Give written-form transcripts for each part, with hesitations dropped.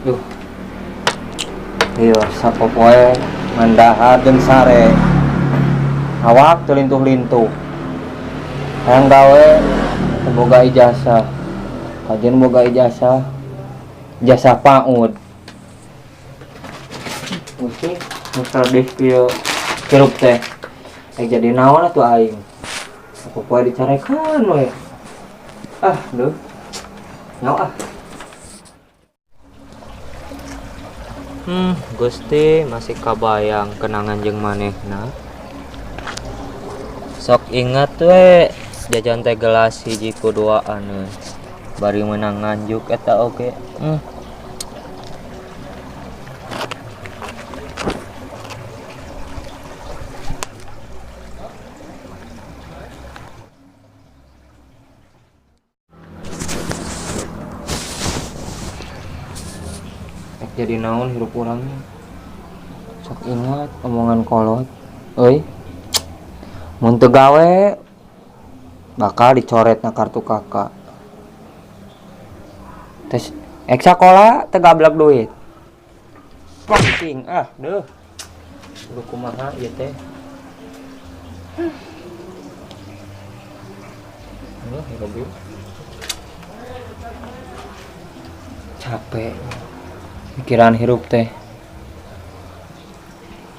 Duh. Iya, sapopoe ngan dahar jeung sare. Awak teu lintuh-lintuh. Hayang gawe teu boga ijazah. Kajian boga ijazah. Ijazah PAUD. Pusing, nu sedih kieu hirup teh. Jadi naon atuh aing? Sapopoe dicarekan we. Ah, duh. Nyawa ah. Gusti masih kabayang kenangan jeung manehna. Sok ingat we jajan teh gelas hiji ku duaan we. Bari meunang nganjuk eta oge. Jadi naon hirup urangnya. Sok ingat omongan kolot euy. Mun teu gawe bakal dicoret na kartu kakak. Terus ek sakola teu gablek duit. Penting ah deuh. Kudu kumaha ieu teh. Aduh, hirup ieu. Capek. Pikiran hirup teh.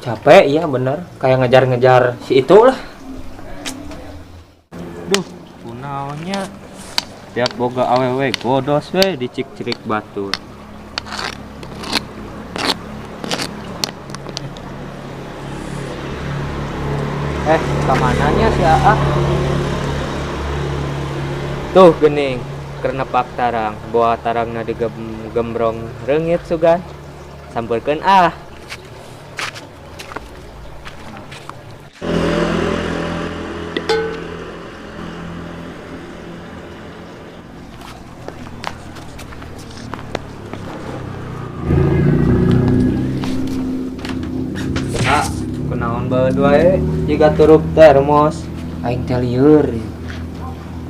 Capek, iya bener. Kayak ngejar-ngejar si itulah. Duh, kunaonnya tiap boga awewe godos we dicik-cirik batur. Kamananya si AA? Tuh gening, keur nepak tarang, boa tarangna digembrong reungit sugan. Sampeurkeun ah. Ah, kunaon bae wae jiga turup termos. Aing teh lieur.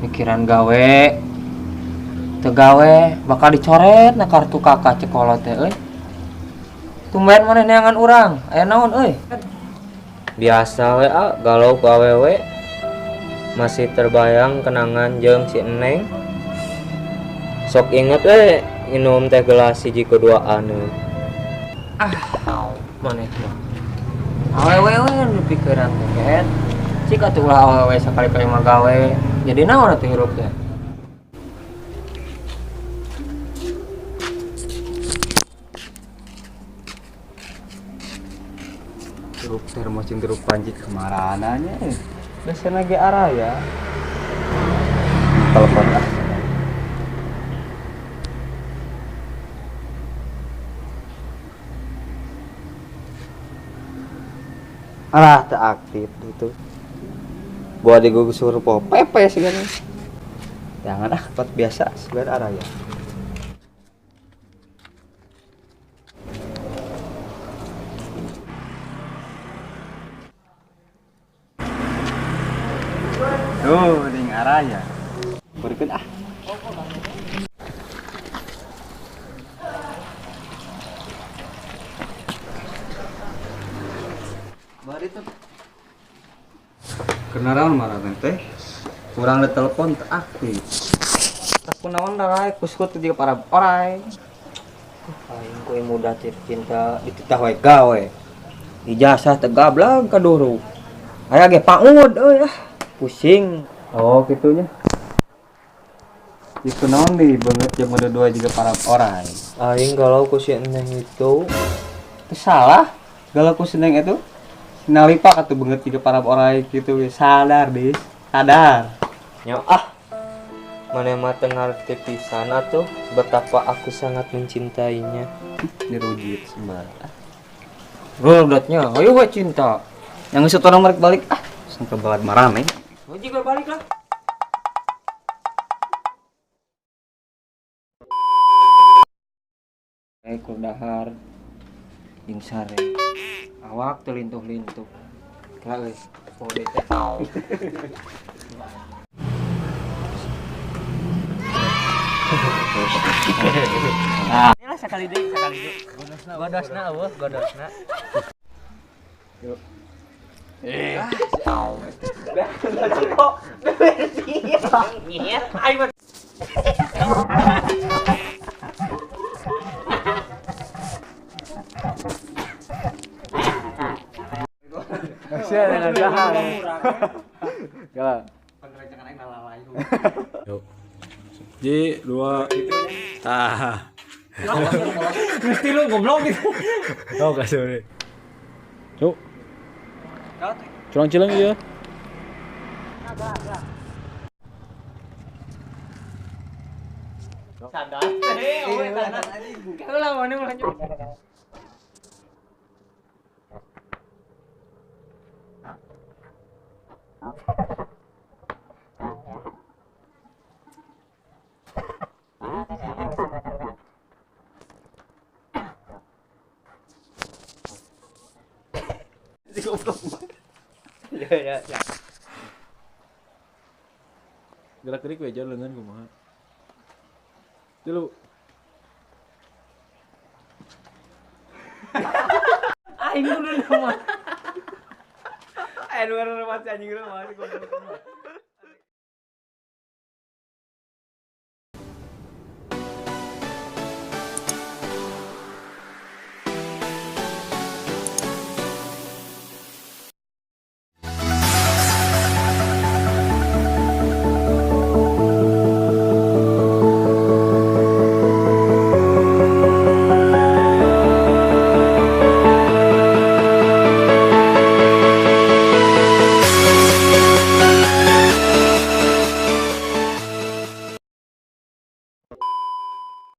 Mikiran gawe. Teu gawe bakal dicoret na kartu kakak cek kolot teh euy. Tumben maneh neangan urang, aya naon euy? Biasa we ah, galau ku awewe. Masih terbayang kenangan jeung si Neng. Sok inget we minum teh gelas hiji ku duaan euy. Ah, maneh mah. Awewe we nu pikiran teh keet. Cik atuh ulah awewe sakali-kali mah gawe. Jadi naon atuh hirup teh? Hirup termos jeung hirup panji kemarananya eh. Biasana ge araya. Telepon lah. Alah, teu aktif itu. Bawa digugusur po pepe sih kan. Jangan ah, tempat biasa segar araya. Tuh, ding araya. Berikut ah. Bari tuh. Kenaran marah teh. Kurang ditelepon teu aktif. Tak kunaon darai kuskut juga para orai. Aing ku muda cinta dititah we gawe. Ijazah teu gablag ka duru. Aya ge PAUD euy ah. Pusing. Oh, kitunya. Ieu kunaon di beungeut jeung muda dua juga para orai. Aing galau ku si Neng itu. Teu salah. Galau ku si Neng itu. Nalipa atuh beungeut juga para orai kitu ge. Sadar, Dis. Sadar. Nya ah. Maneh mah teu ngarti pisan atuh betapa aku sangat mencintainya. Dirujit sembarang. Ruldatnya, ayo we cinta. Yang geus orang balik balik ah, sampai balat marame. Oh, juga balik lah. Kur dahar jeung sare. Awak teu lintuh-lintuh. Kela euy, pode teh. Ah. Sakali deui, sakali deui. Godosna eueuh, godosna. Yuk. Yuk. Ji, dua. Ah. Mesti lu goblok gitu. Oh, kasih. Yuk. Curang cileng iya. Sadar. Kalau lawannya lanjut. Ya ya. Gerak-gerik we jalan lengan kumaha. Tilu. Aing kudu nama. Aduh, masih anjing lu masih goblok.